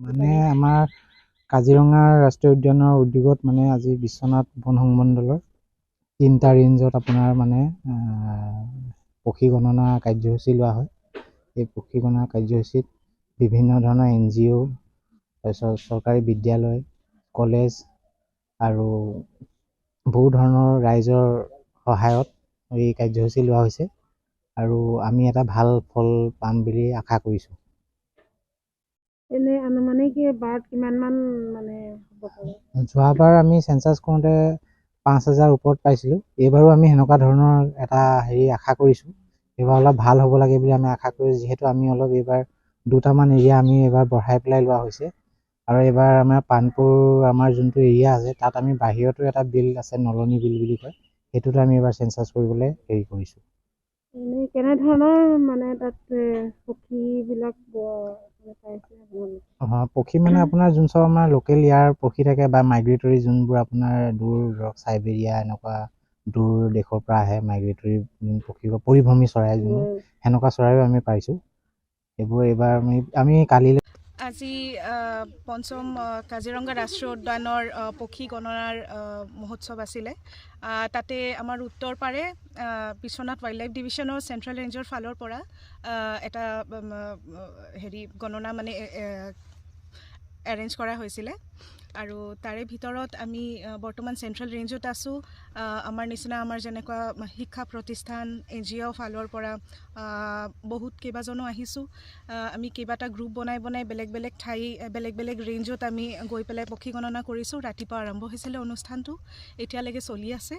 মানে আমাৰ কাজিৰঙা ৰাষ্ট্ৰীয় উদ্যানৰ উদ্যোগত মানে আজি বিশ্বনাথ বন সংমণ্ডলৰ 3টা ৰেঞ্জত আপোনাৰ মানে পক্ষী গণনা কাৰ্যসূচী লোৱা হয়। এই পক্ষী গণনা কাৰ্যসূচীত বিভিন্ন ধৰণৰ NGO, তাৰপিছত চৰকাৰী বিদ্যালয়, কলেজ আৰু বহু ধৰণৰ ৰাইজৰ সহায়ত এই কাৰ্যসূচী লোৱা হৈছে আৰু আমি এটা ভাল ফল পাম বুলি আশা কৰিছোঁ। এনে আনুমানিক বাৰ্ড কিমানমান মানে হ'ব পাৰে? যোৱাবাৰ আমি চেঞ্চাছ কৰোঁতে 5000 ওপৰত পাইছিলোঁ। এইবাৰো আমি সেনেকুৱা ধৰণৰ এটা হেৰি আশা কৰিছোঁ। এইবাৰ অলপ ভাল হ'ব লাগে বুলি আমি আশা কৰিছোঁ, যিহেতু আমি অলপ এইবাৰ দুটামান এৰিয়া আমি এইবাৰ বঢ়াই পেলাই লোৱা হৈছে। আৰু এইবাৰ আমাৰ পাণপুৰ আমাৰ যোনটো এৰিয়া আছে তাত আমি বাহিৰতো এটা বিল আছে, নলনী বিল বুলি কয়, সেইটোতো আমি এইবাৰ চেঞ্চাছ কৰিবলৈ হেৰি কৰিছোঁ। এনেই কেনেধৰণৰ মানে তাত পক্ষীবিলাক পাইছে আপোনালোকে? পক্ষী মানে আপোনাৰ যোন চব আমাৰ লোকেল ইয়াৰ পক্ষী থাকে বা মাইগ্ৰেটৰী যোনবোৰ আপোনাৰ দূৰ ধৰক চাইবেৰিয়া এনেকুৱা দূৰ দেশৰ পৰা আহে মাইগ্ৰেটৰী পক্ষী বা পৰিভ্ৰমী চৰাই যোনবোৰ, সেনেকুৱা চৰাইও আমি পাইছোঁ। এইবোৰ এইবাৰ আমি কালিলৈ আজি পঞ্চম কাজিৰঙা ৰাষ্ট্ৰীয় উদ্যানৰ পক্ষী গণনাৰ মহোৎসৱ আছিলে। তাতে আমাৰ উত্তৰ পাৰে বিশ্বনাথ ৱাইল্ড লাইফ ডিভিশ্যনৰ চেণ্ট্ৰেল ৰেঞ্জৰ ফালৰ পৰা এটা হেৰি গণনা মানে এৰেঞ্জ কৰা হৈছিলে আৰু তাৰে ভিতৰত আমি বৰ্তমান চেণ্ট্ৰেল ৰেঞ্জত আছোঁ। আমাৰ নিচিনা আমাৰ যেনেকুৱা শিক্ষা প্ৰতিষ্ঠান, NGO ফালৰ পৰা বহুত কেইবাজনো আহিছোঁ। আমি কেইবাটা গ্ৰুপ বনাই বনাই বেলেগ বেলেগ ঠাই, বেলেগ বেলেগ ৰেঞ্জত আমি গৈ পেলাই পক্ষী গণনা কৰিছোঁ। ৰাতিপুৱা আৰম্ভ হৈছিলে অনুষ্ঠানটো, এতিয়ালৈকে চলি আছে।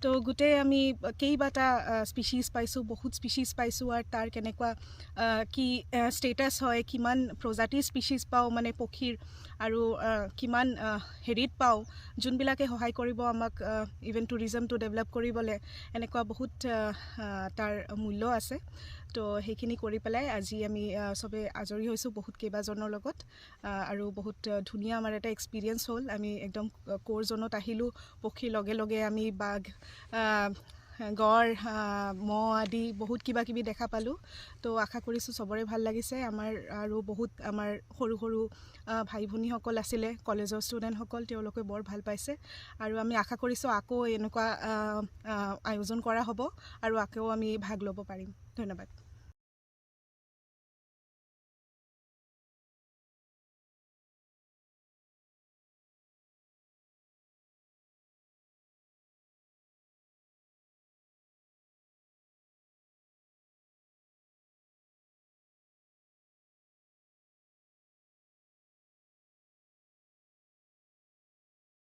তো গোটেই আমি কেইবাটা স্পিচিছ পাইছোঁ, বহুত স্পিচিছ পাইছোঁ আৰু তাৰ কেনেকুৱা কি ষ্টেটাছ হয়, কিমান প্ৰজাতিৰ স্পিচিছ পাওঁ মানে পক্ষীৰ আৰু কিমান হেৰিত পাওঁ, যোনবিলাকে সহায় কৰিব আমাক ইভেন টুৰিজমটো ডেভেলপ কৰিবলৈ, এনেকুৱা বহুত তাৰ মূল্য আছে। তো সেইখিনি কৰি পেলাই আজি আমি চবে আজৰি হৈছোঁ বহুত কেইবাজনৰ লগত আৰু বহুত ধুনীয়া আমাৰ এটা এক্সপিৰিয়েঞ্চ হ'ল। আমি একদম ক'ৰ জ'নত আহিলোঁ, পক্ষীৰ লগে লগে আমি বাঘ, গঁড়, মহ আদি বহুত কিবা কিবি দেখা পালোঁ। তো আশা কৰিছোঁ চবৰে ভাল লাগিছে। আমাৰ আৰু বহুত আমাৰ সৰু সৰু ভাই ভনীসকল আছিলে, কলেজৰ ষ্টুডেণ্টসকল, তেওঁলোকে বৰ ভাল পাইছে আৰু আমি আশা কৰিছোঁ আকৌ এনেকুৱা আয়োজন কৰা হ'ব আৰু আকৌ আমি ভাগ ল'ব পাৰিম। ধন্যবাদ।